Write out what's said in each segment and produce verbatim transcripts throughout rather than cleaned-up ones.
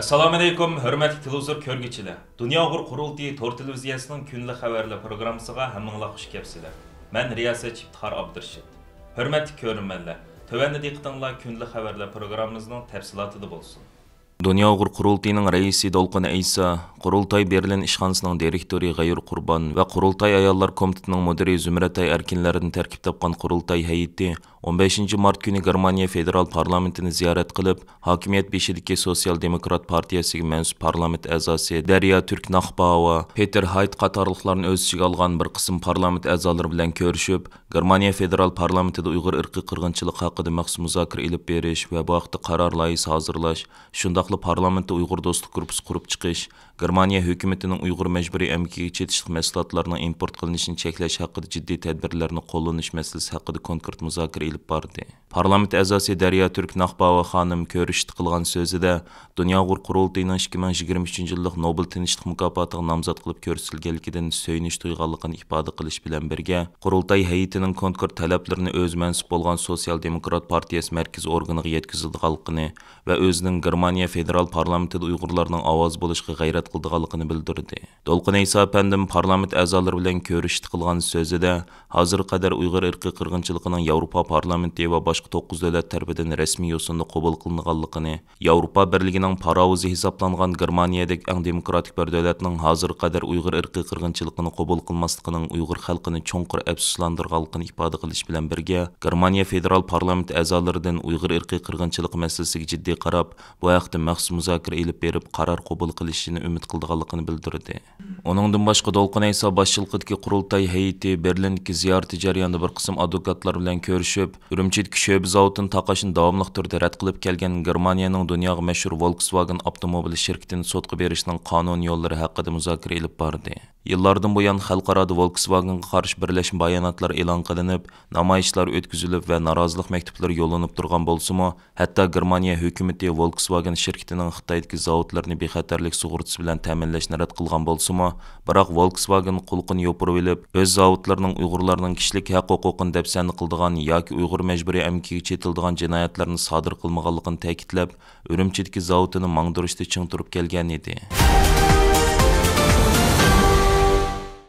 ئەسسالامۇئەلەيكۇم، ھۆرمەتلىك تېلېۋىزور كۆرگۈچىلەر! دۇنيا ئۇيغۇر قۇرۇلتىيى تور تېلېۋىزىيەسىنىڭ كۈندىلىك خەۋەرلەر پروگراممىسىغا ھەممىڭلار خۇش كەپسىلەر. مەن رىياسەتچى ئىپتىخار ئابدۇرېشىت. ھۆرمەتلىك كۆرۈرمەنلەر، تۆۋەندە دىققىتىڭلار كۈندىلىك خەۋەرلەر پروگراممىمىزنىڭ تەپسىلاتىدا بولسۇن. دۇنيا ئۇيغۇر قۇرۇلتىيىنىڭ رەئىسى دولقۇن ئەيسا، قۇرۇلتاي بېرلىن ئىشخانىسىنىڭ دىرېكتورى غەيۇر قۇربان ۋە قۇرۇلتاي ئاياللار كومىتېتىنىڭ مۇدىرى زۇمرەت ئەركىنلەردىن تەركىب تاپقان قۇرۇلتاي ھەيئىتى ئون بەشىنچى مارت كۈنى گېرمانىيە فېدېرال پارلامېنتىنى زىيارەت قىلىپ، ھاكىمىيەت بېشىدىكى سوتسىيال دېموكرات پارتىيەسىگە مەنسۇپ پارلامېنت ئەزاسى دەريا تۈرك ناخباۋا، پېتېر ھايت قاتارلىقلارنى ئۆز ئىچىگە ئالغان بىر قىسىم پارلامېنت ئەزالىرى بىلەن كۆرۈشۈپ، گېرمانىيە فېدېرال پارلامېنتىدا ئۇيغۇر ئىرقىي قىرغىنچىلىقى ھەققىدە مەخسۇس مۇزاكىرە ئېلىپ بېرىش ۋە بۇ ھەقتە قارار لايىھىسى ھازىرلاش، شۇنداقلا پارلامېنتتا ئۇيغۇر دوستلۇق گۇرۇپپىسى قۇرۇپ چىقىش، گېرمانىيە ھۆكۈمىتىنىڭ ئۇيغۇر مەجبۇرىي ئەمگىكىگە چېتىشلىق مەھسۇلاتلارنىڭ ئىمپورت قىلىنىشىنى چەكلەش ھەققىدە جىددىي تەدبىرلەرنى قوللىنىش مەسىلىسى ھەققىدە كونكرېت مۇزاكىرە ئېلىپ باردى. پارلامېنت ئەزاسى دەريا تۈرك ناخباۋا خانىم كۆرۈشۈشتە قىلغان سۆزىدە، دۇنيا ئۇيغۇر قۇرۇلتىيىنىڭ ئىككى مىڭ يىگىرمە ئۈچىنچى يىللىق نوبېل تىنچلىق مۇكاپاتىغا نامزات قىلىپ كۆرسىتىلگەنلىكىدىن سۆيۈنۈش تۇيغانلىقىنى ئىپادە قىلىش بىلەن بىرگە، قۇرۇلتاي ھەيئىتىنىڭ كونكرېت تەلەپلىرىنى ئۆزى مەنسۇپ بولغان سوتسىيال دېموكرات پارتىيەسى مەركىزىي ئورگىنىغا يەتكۈزىدىغانلىقىنى ۋە ئۆزىنىڭ گېرمانىيە فېدېرال پارلامېنتىدا ئۇيغۇرلارنىڭ ئاۋازى بولۇشقا غەيرەت قىلىدىغانلىقىنى بىلدۈردى. دولقۇن ئەيسا ئەپەندىم پارلامېنت ئەزالىرى بىلەن كۆرۈشۈشتە قىلغان سۆزىدە، ھازىرغا قەدەر ئۇيغۇر ئىرقىي قىرغىنچىلىقىنىڭ ياۋروپا پارلامېنتى ۋە باشقا توققۇز دۆلەت تەرىپىدىن رەسمىي يوسۇندا قوبۇل قىلىنغانلىقىنى، ياۋروپا بىرلىكىنىڭ پاراۋۇزى ھېسابلانغان گېرمانىيەدەك ئەڭ دېموكراتىك بىر دۆلەتنىڭ ھازىرغا قەدەر ئۇيغۇر ئىرقىي قىرغىنچىلىقىنى قوبۇل قىلماسلىقىنىڭ ئۇيغۇر خەلقىنى چوڭقۇر ئەپسۇسلاندۇرغانلىقىنى ئىپادە قىلىش بىلەن بىرگە، گېرمانىيە فېدېرال پارلامېنت ئەزالىرىدىن ئۇيغۇر ئىرقىي قىرغىنچىلىقى مەسىلىسىگە جىددىي قاراپ، بۇ ھەقتە مەخسۇس مۇزاكىرە ئېلىپ بېرىپ، قارار قوبۇل قىلىشىنى ئۈمىد قىلىدىغانلىقىنى بىلدۈردى. ئۇنىڭدىن باشقا، دولقۇن ئەيسا باشچىلىقىدىكى قۇرۇلتاي ھەيئىتى بېرلىندىكى زىيارىتى جەريانىدا بىر قىسىم ئادۋوكاتلار بىلەن كۆرۈشۈپ، ئۈرۈمچىدىكى شۆبە زاۋۇتىنى تاقاشنى داۋاملىق تۈردە رەت قىلىپ كەلگەن گېرمانىيەنىڭ دۇنياغا مەشھۇر ۋولكسۋاگېن ئاپتوموبىل شىركىتىنى سوتقا بېرىشنىڭ قانۇنىي يوللىرى ھەققىدە مۇزاكىرە ئېلىپ باردى. يىللاردىن بۇيان خەلقئارادا ۋولكسۋاگېنغا قارشى بىرلەشمە باياناتلار ئېلان قىلىنىپ، نامايىشلار ئۆتكۈزۈلۈپ ۋە نارازىلىق مەكتۇپلىرى يوللىنىپ تۇرغان بولسىمۇ، ھەتتا گېرمانىيە ھۆكۈمىتى ۋولكسۋاگېن شىركىتىنىڭ خىتايدىكى زاۋۇتلىرىنى بىخەتەرلىك سۇغۇرتىسى بىلەن تەمىنلەشنى رەت قىلغان بولسىمۇ، بىراق ۋولكسۋاگېن قۇلىقىنى يوپۇرۇۋېلىپ، ئۆز زاۋۇتلىرىنىڭ ئۇيغۇرلارنىڭ كىشىلىك ھەق ھوقۇقىنى دەپسەندە قىلىدىغان ياكى ئۇيغۇر مەجبۇرىي ئەمگىكىگە چېتىلىدىغان جىنايەتلەرنى سادىر قىلمىغانلىقىنى تەكىتلەپ، ئۈرۈمچىدىكى زاۋۇتىنى ماڭدۇرۇشتا چىڭ تۇرۇپ كەلگەن ئىدى.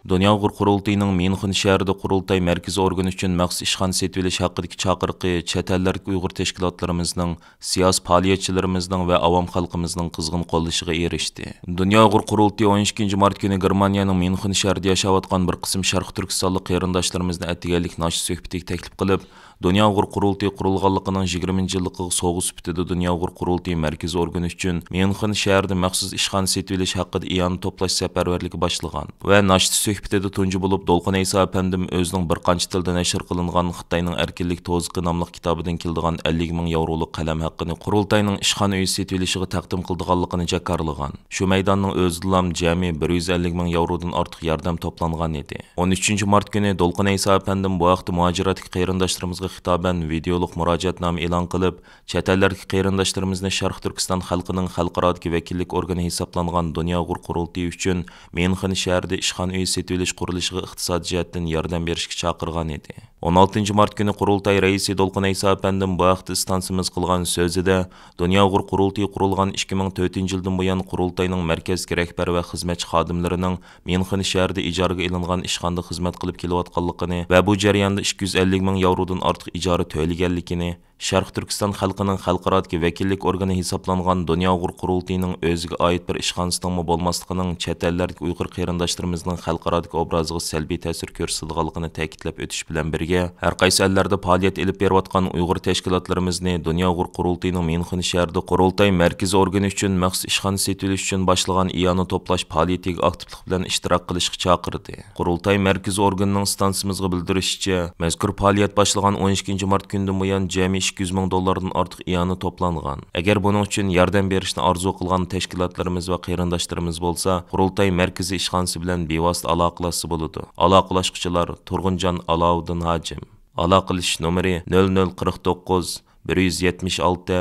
دۇنيا ئۇيغۇر قۇرۇلتىيىنىڭ ميۇنخېن شەھىرىدە قۇرۇلتاي مەركىزىي ئورگىنى ئۈچۈن مەخسۇس ئىشخانا سېتىۋېلىش ھەققىدىكى چاقىرىقى چەت ئەللەردىكى ئۇيغۇر تەشكىلاتلىرىمىزنىڭ، سىياسىي پائالىيەتچىلىرىمىزنىڭ ۋە ئاۋام خەلقىمىزنىڭ قىزغىن قوللىشىغا ئېرىشتى. دۇنيا ئۇيغۇر قۇرۇلتىيى ئون ئىككىنچى مارت كۈنى گېرمانىيەنىڭ ميۇنخېن شەھىرىدە ياشاۋاتقان بىر قىسىم شەرقىي تۈركىستانلىق قېرىنداشلىرىمىزنى ئەتىگەنلىك ناشتا سۆھبىتىگە تەكلىپ قىلىپ، دۇنيا ئۇيغۇر قۇرۇلتىيى قۇرۇلغانلىقىنىڭ يىگىرمىنچى يىللىقىغا سوۋغا سۈپىتىدە دۇنيا ئۇيغۇر قۇرۇلتىيى مەركىزىي ئورگىنى ئۈچۈن ميۇنخېن شەھىرىدە مەخسۇس ئىشخانا سېتىۋېلىش ھەققىدە ئىئانە توپلاش سەپەرۋەرلىكى باشلىغان ۋە ناشتا سۆھبىتىدە تۇنجى بولۇپ دولقۇن ئەيسا ئەپەندىم ئۆزىنىڭ بىر قانچە تىلدا نەشر قىلىنغان خىتاينىڭ ئەركىنلىك توزىقى ناملىق كىتابىدىن كېلىدىغان ئەللىك مىڭ ياۋرولۇق قەلەم ھەققىنى قۇرۇلتاينىڭ ئىشخانا ئۆيى سېتىۋېلىشىغا تەقدىم قىلىدىغانلىقىنى جاكارلىغان. شۇ مەيداننىڭ ئۆزىدىلا جەمئىي بىر يۈز ئەللىك مىڭ ياۋرودىن ئارتۇق ياردەم توپلانغان ئىدى. ئون ئۈچىنچى مارت كۈنى دولقۇن ئەيسا ئەپەندىم بۇ ھەقتە مۇھاجىرەتتىكى قېرىنداشلىرىمىزغا خىتابەن ۋىدېئولۇق مۇراجىئەتنامە ئېلان قىلىپ، چەت ئەللەردىكى قېرىنداشلىرىمىزنى شەرقىي تۈركىستان خەلقىنىڭ خەلقئارادىكى ۋەكىللىك ئورگىنى ھېسابلانغان دۇنيا ئۇيغۇر قۇرۇلتىيى ئۈچۈن ميۇنخېن شەھىرىدە ئىشخانا ئۆيى سېتىۋېلىش قۇرۇلۇشىغا ئىقتىسادىي جەھەتتىن ياردەم بېرىشكە چاقىرغان ئىدى. ئون ئالتىنچى مارت كۈنى قۇرۇلتاي رەئىسى دولقۇن ئەيسا ئەپەندىم بۇ ھەقتە ئىستانسىمىز قىلغان سۆزىدە، دۇنيا ئۇيغۇر قۇرۇلتىيى قۇرۇلغان ئىككى مىڭ تۆتىنچى يىلدىن بۇيان قۇرۇلتاينىڭ مەركەزدىكى رەھبەر ۋە خىزمەتچى خادىملىرىنىڭ ميۇنخېن شەھىرىدە ئىجارىگە ئېلىنغان ئىشخانىدا خىزمەت قىلىپ كېلىۋاتقانلىقىنى ۋە بۇ جەرياندا ئىككى يۈز ئەللىك مىڭ ياۋرودىن ئارتۇق ئىجارە تۆلىگەنلىكىنى، شەرقىي تۈركىستان خەلقىنىڭ خەلقئارادىكى ۋەكىللىك ئورگىنى ھېسابلانغان دۇنيا ئۇيغۇر قۇرۇلتىيىنىڭ ئۆزىگە ئائىت بىر ئىشخانىسىنىڭمۇ بولماسلىقىنىڭ چەت ئەللەردىكى ئۇيغۇر قېرىنداشلىرىمىزنىڭ خەلقئارادىكى ئوبرازىغا سەلبىي تەسىر كۆرسىتىدىغانلىقىنى تەكىتلەپ ئۆتۈش بىلەن بىرگە، ھەر قايسى ئەللەردە پائالىيەت ئېلىپ بېرىۋاتقان ئۇيغۇر تەشكىلاتلىرىمىزنى دۇنيا ئۇيغۇر قۇرۇلتىيىنىڭ ميۇنخېن شەھىرىدە قۇرۇلتاي مەركىزىي ئورگىنى ئۈچۈن مەخسۇس ئىشخانا سېتىۋېلىش ئۈچۈن باشلىغان ئىئانە توپلاش پائالىيىتىگە ئاكتىپلىق بىلەن ئىشتىراك قىلىشقا چاقىردى. قۇرۇلتاي مەركىزىي ئورگىنىنىڭ ئىستانسىمىزغا بىلدۈرۈشىچە، مەزكۇر پائالىيەت باشلىغان ئون ئىككىنچى مارت كۈنىدىن بۇيان جەمئىي ئىككى يۈز مىڭ دوللاردىن ئارتۇق ئىئانە توپلانغان. ئەگەر بۇنىڭ ئۈچۈن ياردەم بېرىشنى ئارزۇ قىلغان تەشكىلاتلىرىمىز ۋە قېرىنداشلىرىمىز بولسا، قۇرۇلتاي مەركىزىي ئىشخانىسى بىلەن بىۋاسىتە ئالاقىلەشسە بولىدۇ. ئالاقىلاشقۇچىلار: تۇرغۇنجان ئالاۋۇددىن ھاجىم. ئالاقىلىشىش نومۇرى: نۆل نۆل قىرىق توققۇز، بىر يۈز يەتمىش ئالتە،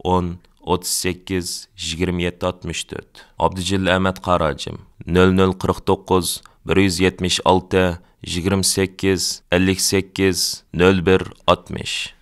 ئون، ئوتتۇز سەككىز، يىگىرمە يەتتە، ئاتمىش تۆت. ئابدۇجېلىل ئەمەت قاراجىم: نۆل نۆل قىرىق توققۇز، بىر يۈز يەتمىش ئالتە، يىگىرمە سەككىز، ئەللىك سەككىز، نۆل بىر، ئاتمىش.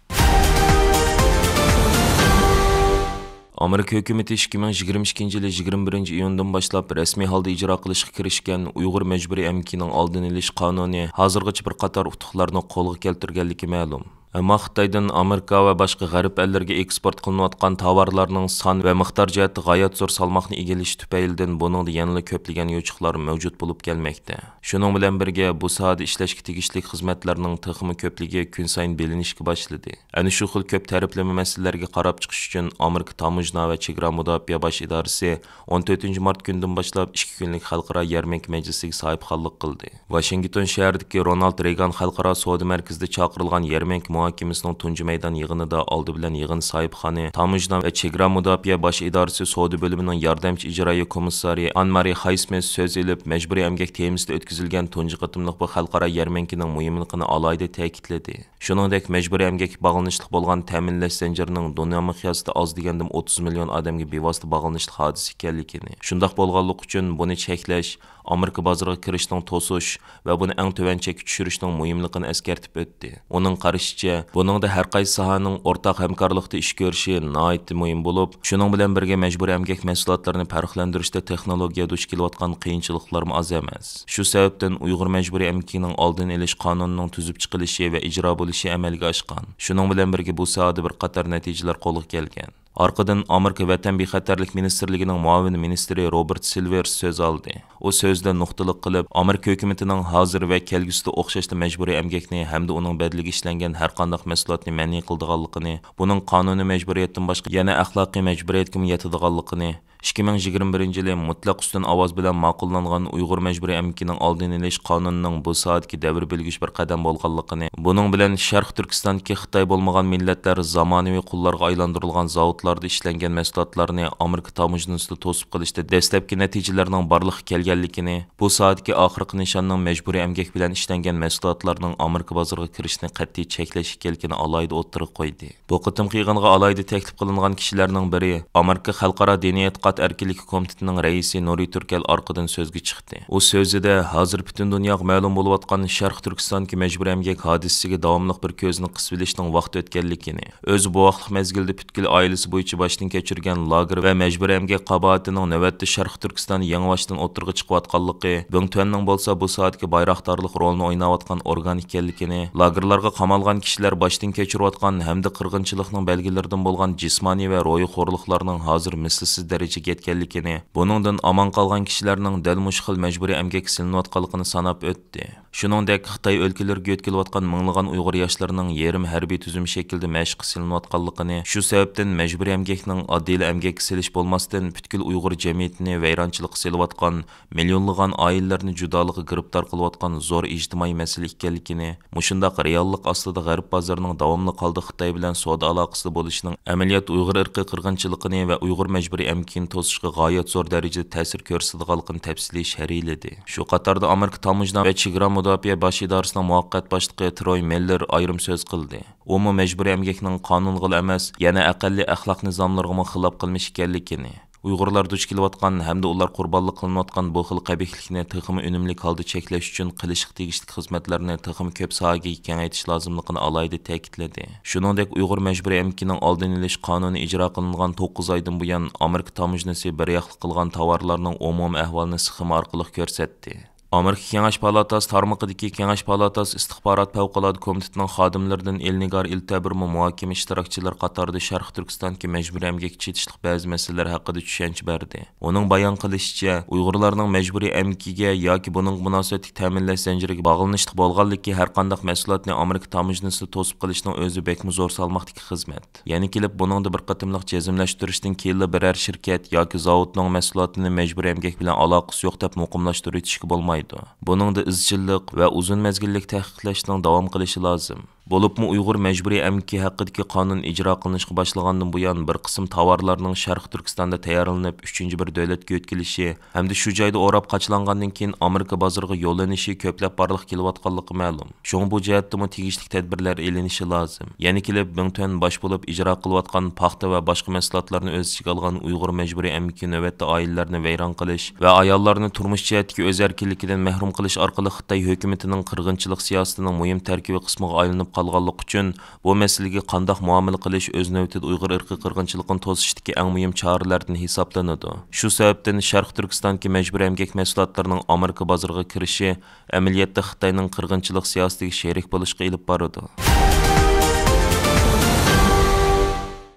ئامېرىكا ھۆكۈمىتى ئىككى مىڭ يىگىرمە ئىككىنچى يىلى يىگىرمە بىرىنچى ئىيۇندىن باشلاپ رەسمىي ھالدا ئىجرا قىلىشقا كىرىشكەن ئۇيغۇر مەجبۇرىي ئەمگىكىنىڭ ئالدىنى ئېلىش قانۇنى ھازىرغىچە بىر قاتار ئۇتۇقلارنى قولغا كەلتۈرگەنلىكى مەلۇم. ئەمما خىتايدىن ئامېرىكا ۋە باشقا غەرب ئەللىرىگە ئېكسپورت قىلىنىۋاتقان تاۋارلارنىڭ سان ۋە مىقدار جەھەتتە غايەت زور سالماقنى ئىگىلىشى تۈپەيلىدىن بۇنىڭدا يەنىلا كۆپلىگەن يوچۇقلار مەۋجۇت بولۇپ كەلمەكتە. شۇنىڭ بىلەن بىرگە، بۇ ساھەدە ئىشلەشكە تېگىشلىك خىزمەتلەرنىڭ تېخىمۇ كۆپلۈكى كۈنسايىن بىلىنىشكە باشلىدى. ئەنە شۇ خىل كۆپ تەرەپلىمە مەسىلىلەرگە قاراپ چىقىش ئۈچۈن ئامېرىكا تاموژنا ۋە چېگرا مۇداپىئە باش ئىدارىسى ئون تۆتىنچى مارت كۈنىدىن باشلاپ ئىككى كۈنلۈك خەلقئارا يەرمەنكە مەجلىسىگە ساھىبخانلىق قىلدى. ۋاشىنگتون شەھىرىدىكى رونالد رېيگان خەلقئارا سودا مەركىزىدە چاقىرىلغان يەرمەنكە مۇھاكىمىسىنىڭ تۇنجى مەيدان يىغىنىدا ئالدى بىلەن يىغىن ساھىبخانى، تاموژنا ۋە چېگرا مۇداپىئە باش ئىدارىسى سودا بۆلۈمىنىڭ ياردەمچى ئىجرائىيە كومىسسارى ئان مارى خايسمىت سۆز ئېلىپ، مەجبۇرىي ئەمگەك تېمىسىدا ئۆتكۈزۈلگەن تۇنجى قېتىملىق بۇ خەلقئارا يەرمەنكىنىڭ مۇھىملىقىنى ئالاھىدە تەكىتلىدى. شۇنىڭدەك، مەجبۇرىي ئەمگەككە باغلىنىشلىق بولغان تەمىنلەش زەنجىرىنىڭ دۇنيا مىقياسىدا ئاز دېگەندىمۇ ئوتتۇز مىليون ئادەمگە بىۋاسىتە باغلىنىشلىق ھادىسە ئىكەنلىكىنى، شۇنداق بولغانلىقى ئۈچۈن بۇنى چەكلەش، ئامېرىكا بازىرىغا كىرىشنىڭ توسۇش ۋە بۇنى ئەڭ تۆۋەن چەككە چۈشۈرۈشنىڭ مۇھىملىقىنى ئەسكەرتىپ ئۆتتى. ئۇنىڭ قارىشىچە، بۇنىڭدا ھەر قايسى ساھەنىڭ ئورتاق ھەمكارلىقتا ئىش كۆرۈشى ناھايىتى مۇھىم بولۇپ، شۇنىڭ بىلەن بىرگە، مەجبۇرىي ئەمگەك مەھسۇلاتلىرىنى پەرقلەندۈرۈشتە تېخنولوگىيە دۇچ كېلىۋاتقان قىيىنچىلىقلارمۇ ئاز ئەمەس. شۇ سەۋەبتىن ئۇيغۇر مەجبۇرىي ئەمگىكىنىڭ ئالدىنى ئېلىش قانۇنىنىڭ تۈزۈپ چىقىلىشى ۋە ئىجرا بولۇشى ئەمەلگە ئاشقان. شۇنىڭ بىلەن بىرگە، بۇ ساھەدە بىر قاتار نەتىجىلەر قولغا كەلگەن. ئارقىدىن ئامېرىكا ۋەتەن بىخەتەرلىك مىنىستىرلىكىنىڭ مۇئاۋىن مىنىستىرى روبېرت سىلۋېرس سۆز ئالدى. ئۇ سۆزىدە نۇقتىلىق قىلىپ، ئامېرىكا ھۆكۈمىتىنىڭ ھازىر ۋە كەلگۈسىدە ئوخشاشلا مەجبۇرىي ئەمگەكنى ھەمدە ئۇنىڭ بەدىلىگە ئىشلەنگەن ھەرقانداق مەھسۇلاتنى مەنئى قىلىدىغانلىقىنى، بۇنىڭ قانۇنىي مەجبۇرىيەتتىن باشقا يەنە ئەخلاقىي مەجبۇرىيەتكىمۇ يەتىدىغانلىقىنى، ئىككى مىڭ يىگىرمە بىرىنچى يىلى مۇتلەق ئۈستۈن ئاۋاز بىلەن ماقۇللانغان ئۇيغۇر مەجبۇرىي ئەمگىكىنىڭ ئالدىنى ئېلىش قانۇنىنىڭ بۇ ساھەدىكى دەۋر بۆلگۈچ بىر قەدەم بولغانلىقىنى، بۇنىڭ بىلەن شەرقىي تۈركىستاندىكى خىتاي بولمىغان مىللەتلەر زامانىۋى قۇللارغا ئايلاندۇرۇلغان زاۋۇتلاردا ئىشلەنگەن مەھسۇلاتلارنى ئامېرىكا تاموژنىسىدا توسۇپ قېلىشتا دەسلەپكى نەتىجىلەرنىڭ بارلىققا كەلگەنلىكىنى، بۇ ساھەدىكى ئاخىرقى نىشاننىڭ مەجبۇرىي ئەمگەك بىلەن ئىشلەنگەن مەھسۇلاتلارنىڭ ئامېرىكا بازىرىغا كىرىشىنى قەتئىي چەكلەش ئىكەنلىكىنى ئالاھىدە ئوتتۇرىغا قويدى. بۇ قېتىمقى يىغىنغا ئالاھىدە تەكلىپ قىلىنغان كىشىلەرنىڭ بىرى، ئامېرىكا خەلقئارا دىنىي ئېتىقاد ئەركىنلىكى كومىتېتىنىڭ رەئىسى نۇرى تۈركەل ئارقىدىن سۆزگە چىقتى. ئۇ سۆزىدە، ھازىر پۈتۈن دۇنياغا مەلۇم بولۇۋاتقان شەرقىي تۈركىستاندىكى مەجبۇرىي ئەمگەك ھادىسىسىگە داۋاملىق بىر كۆزنى قىسىۋېلىشنىڭ ۋاقتى ئۆتكەنلىكىنى، ئۆزى بوۋاقلىق مەزگىلىدە پۈتكۈل ئائىلىسى بويىچە باشتىن كەچۈرگەن لاگېر ۋە مەجبۇرىي ئەمگەك قاباھىتىنىڭ نۆۋەتتە شەرقىي تۈركىستاندا يېڭىباشتىن ئوتتۇرىغا چىقىۋاتقانلىقى، بىڭتۈەننىڭ بولسا بۇ ساھەدىكى بايراقدارلىق رولىنى ئويناۋاتقان ئورگان ئىكەنلىكىنى، لاگېرلارغا قامالغان كىشىلەر باشتىن كەچۈرۈۋاتقان ھەمدە قىرغىنچىلىقنىڭ بەلگىلىرىدىن بولغان جىسمانىي ۋە روھىي خورلۇقلارنىڭ ھازىر مىسلىسىز دەرىجىگە يەتكەنلىكىنى، بۇنىڭدىن ئامان قالغان كىشىلەرنىڭ دەل مۇشۇ خىل مەجبۇرىي ئەمگەككە سېلىنىۋاتقانلىقىنى ساناپ ئۆتتى. شۇنىڭدەك، خىتاي ئۆلكىلىرىگە يۆتكىلىۋاتقان مىڭلىغان ئۇيغۇر ياشلىرىنىڭ يېرىم ھەربىي تۈزۈم شەكلىدە مەشىققە سېلىنىۋاتقانلىقىنى، شۇ سەۋەبتىن مەجبۇرىي ئەمگەكنىڭ ئاددىيلا ئەمگەككە سېلىش بولماستىن، پۈتكۈل ئۇيغۇر جەمئىيىتىنى ۋەيرانچىلىققا سېلىۋاتقان، مىليونلىغان ئائىلىلەرنى جۇدالىققا گىرىپتار قىلىۋاتقان زور ئىجتىمائىي مەسىلە ئىكەنلىكىنى، مۇشۇنداق رېئاللىق ئاستىدا غەرب بازىرىنىڭ داۋاملىق ھالدا خىتاي بىلەن سودا ئالاقىسىدا بولۇشىنىڭ ئەمەلىيەتتە ئۇيغۇر ئىرقىي قىرغىنچىلىقىنى ۋە ئۇيغۇر مەجبۇرىي ئەمگىكىنى توسۇشقا غايەت زور دەرىجىدە تەسىر كۆرسىتىدىغانلىقىنى تەپسىلىي شەرھلىدى. شۇ قاتاردا ئامېرىكا تاموژنا ۋە چېگرا مۇداپىئە باش ئىدارىسىنىڭ مۇۋەققەت باشلىقى تروي مىللېر ئايرىم سۆز قىلدى. ئۇمۇ مەجبۇرىي ئەمگەكنىڭ قانۇنغىلا ئەمەس، يەنە ئەقەللىي ئەخلاق نىزاملىرىغىمۇ خىلاپ قىلمىش ئىكەنلىكىنى، ئۇيغۇرلار دۇچ كېلىۋاتقان ھەمدە ئۇلار قۇربانلىق قىلىنىۋاتقان بۇ خىل قەبىھلىكنى تېخىمۇ ئۈنۈملۈك ھالدا چەكلەش ئۈچۈن قىلىشقا تېگىشلىك خىزمەتلەرنى تېخىمۇ كۆپ ساھەگە كېڭەيتىش لازىملىقىنى ئالاھىدە تەكىتلىدى. شۇنىڭدەك، ئۇيغۇر مەجبۇرىي ئەمگىكىنىڭ ئالدىنى ئېلىش قانۇنى ئىجرا قىلىنغان توققۇز ئايدىن بۇيان، ئامېرىكا تاموژنىسى بىر ياقلىق قىلغان تاۋارلارنىڭ ئومۇمىي ئەھۋالىنى سخېما ئارقىلىق كۆرسەتتى. ئامېرىكا كېڭەش پالاتاسى تارمىقىدىكى كېڭەش پالاتاسى ئىستىخبارات پەۋقۇلئاددە كومىتېتىنىڭ خادىملىرىدىن ئېلنىگار ئىلتەبىرمۇ مۇھاكىمە ئىشتىراكچىلىرى قاتارىدا شەرقىي تۈركىستاندىكى مەجبۇرىي ئەمگەككە چېتىشلىق بەزى مەسىلىلەر ھەققىدە چۈشەنچە بەردى. ئۇنىڭ بايان قىلىشىچە، ئۇيغۇرلارنىڭ مەجبۇرىي ئەمگىكىگە ياكى بۇنىڭغا مۇناسىۋەتلىك تەمىنلەش زەنجىرىگە باغلىنىشلىق بولغانلىكى ھەرقانداق مەھسۇلاتنى ئامېرىكا تاموژنىسىدا توسۇپ قېلىشنىڭ ئۆزى بەكمۇ زور سالماقتىكى خىزمەت. يەنە كېلىپ، بۇنىڭدا بىر قېتىملىق جەزملەشتۈرۈشتىن كېيىنلا بىرەر شىركەت ياكى زاۋۇتنىڭ مەھسۇلاتىنى مەجبۇرىي ئەمگەك بىلەن ئالاقىسى يوق دەپ مۇقىملاشتۇرۇۋېتىشكە بولمايدۇ. بۇنىڭدا ئىزچىللىق ۋە ئۇزۇن مەزگىللىك تەھقىقلەشنىڭ داۋام قىلىشى لازىم. بولۇپمۇ ئۇيغۇر مەجبۇرىي ئەمگىكى ھەققىدىكى قانۇن ئىجرا قىلىنىشقا باشلىغاندىن بۇيان، بىر قىسىم تاۋارلارنىڭ شەرقىي تۈركىستاندا تەييارلىنىپ، ئۈچىنچى بىر دۆلەتكە يۆتكىلىشى ھەمدە شۇ جايدا ئوراپ قاچىلانغاندىن كېيىن ئامېرىكا بازىرىغا يوللىنىشى كۆپلەپ بارلىققا كېلىۋاتقانلىقى مەلۇم. شۇڭا بۇ جەھەتتىمۇ تېگىشلىك تەدبىرلەر ئېلىنىشى لازىم. يەنە كېلىپ، بىڭتۈەن باش بولۇپ ئىجرا قىلىۋاتقان پاختا ۋە باشقا مەھسۇلاتلارنى ئۆز ئىچىگە ئالغان ئۇيغۇر مەجبۇرىي ئەمگىكى نۆۋەتتە ئائىلىلەرنى ۋەيران قىلىش ۋە ئاياللارنى تۇرمۇش جەھەتتىكى ئۆز ئەركىنلىكىدىن مەھرۇم قىلىش ئارقىلىق خىتاي ھۆكۈمىتىنىڭ قىرغىنچىلىق سىياسىتىنىڭ مۇھىم تەركىبىي قىسمىغا ئايلىنىپ قالغانلىقى ئۈچۈن، بۇ مەسىلىگە قانداق مۇئامىلە قىلىش ئۆز نۆۋىتىدە ئۇيغۇر ئىرقىي قىرغىنچىلىقىنى توسۇشتىكى ئەڭ مۇھىم چارىلەردىن ھېسابلىنىدۇ. شۇ سەۋەبتىن شەرقىي تۈركىستاندىكى مەجبۇرىي ئەمگەك مەھسۇلاتلىرىنىڭ ئامېرىكا بازىرىغا كىرىشى ئەمەلىيەتتە خىتاينىڭ قىرغىنچىلىق سىياسىتىگە شېرىك بولۇشقا ئېلىپ بارىدۇ.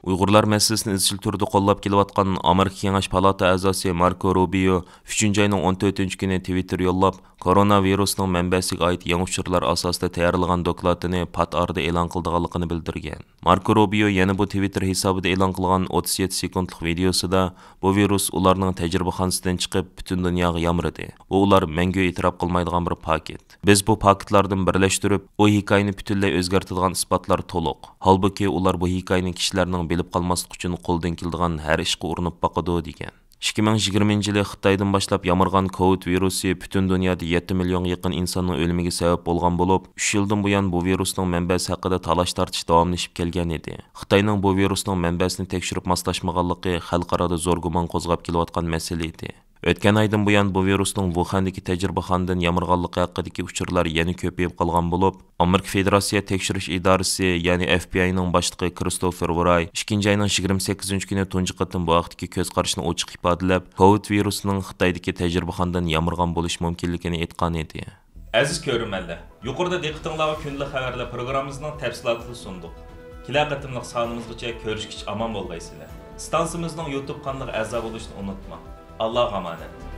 ئۇيغۇرلار مەسىلىسىنى ئىزچىل تۈردە قوللاپ كېلىۋاتقان ئامېرىكا كېڭەش پالاتا ئەزاسى ماركو روبىيو ئۈچىنچى ئاينىڭ ئون تۆتىنچى كۈنى تىۋىتتېر يوللاپ، كورونا ۋىرۇسىنىڭ مەنبەسىگە ئائىت يېڭى ئۇچۇرلار ئاساسىدا تەييارلىغان دوكلاتىنى پات ئارىدا ئېلان قىلىدىغانلىقىنى بىلدۈرگەن. ماركو روبىيو يەنە بۇ تىۋىتتېر ھېسابىدا ئېلان قىلغان ئوتتۇز يەتتە سېكۇنتلۇق ۋىدېيوسىدا، بۇ ۋىرۇس ئۇلارنىڭ تەجرىبىخانىسىدىن چىقىپ، پۈتۈن دۇنياغا يامرىدى. بۇ ئۇلار مەڭگۈ ئېتىراپ قىلمايدىغان بىر پاكىت. بىز بۇ پاكىتلاردىن بىرلەشتۈرۈپ، ئۇ ھېكايىنى پۈتۈنلەي ئۆزگەرتىدىغان ئىسپاتلار تولۇق. ھالبۇكى، ئۇلار بۇ ھېكايىنى كىشىلەرنىڭ بىلىپ قالماسلىقى ئۈچۈن قولىدىن كېلىدىغان ھەر ئىشقا ئۇرۇنۇپ باقىدۇ، دېگەن. ئىككى مىڭ يىگىرمىنچى يىلى خىتايدىن باشلاپ يامرىغان كوۋىد ۋىرۇسى پۈتۈن دۇنيادا يەتتە مىليونغا يېقىن ئىنساننىڭ ئۆلۈمىگە سەۋەب بولغان بولۇپ، ئۈچ يىلدىن بۇيان بۇ ۋىرۇسنىڭ مەنبەسى ھەققىدە تالاش-تارتىش داۋاملىشىپ كەلگەن ئىدى. خىتاينىڭ بۇ ۋىرۇسنىڭ مەنبەسىنى تەكشۈرۈپ ماسلاشمىغانلىقى خەلقئارادا زور گۇمان قوزغاپ كېلىۋاتقان مەسىلە ئىدى. ئۆتكەن ئايدىن بۇيان بۇ ۋىرۇسنىڭ ۋۇخەندىكى تەجرىبىخانىدىن يامرىغانلىقى ھەققىدىكى ئۇچۇرلار يەنە كۆپىيىپ قالغان بولۇپ، ئامېرىكا فېدېراتسىيە تەكشۈرۈش ئىدارىسى، يەنى ئېف بى ئاينىڭ باشلىقى كىرىستوفېر ۋۇراي ئىككىنچى ئاينىڭ يىگىرمە سەككىزىنچى كۈنى تۇنجى قېتىم بۇ ھەقتىكى كۆز قارىشىنى ئوچۇق ئىپادىلەپ، كوۋىد ۋىرۇسىنىڭ خىتايدىكى تەجرىبىخانىدىن يامرىغان بولۇش مۇمكىنلىكىنى ئېيتقان ئىدى. ئەزىز كۆرۈرمەنلەر، يۇقىرىدا دىققىتىڭلارغا كۈندىلىك خەۋەرلەر پروگراممىمىزنىڭ تەپسىلاتىنى سۇندۇق. كېلەر قېتىملىق سانىمىزغىچە كۆرۈشكىچە ئامان بولغايسىلەر. ئىستانسىمىزنىڭ يۇتۇب قانىلىغا ئەزا بولۇشنى ئۇنتۇماڭ. ئاللاغا ئامانەت.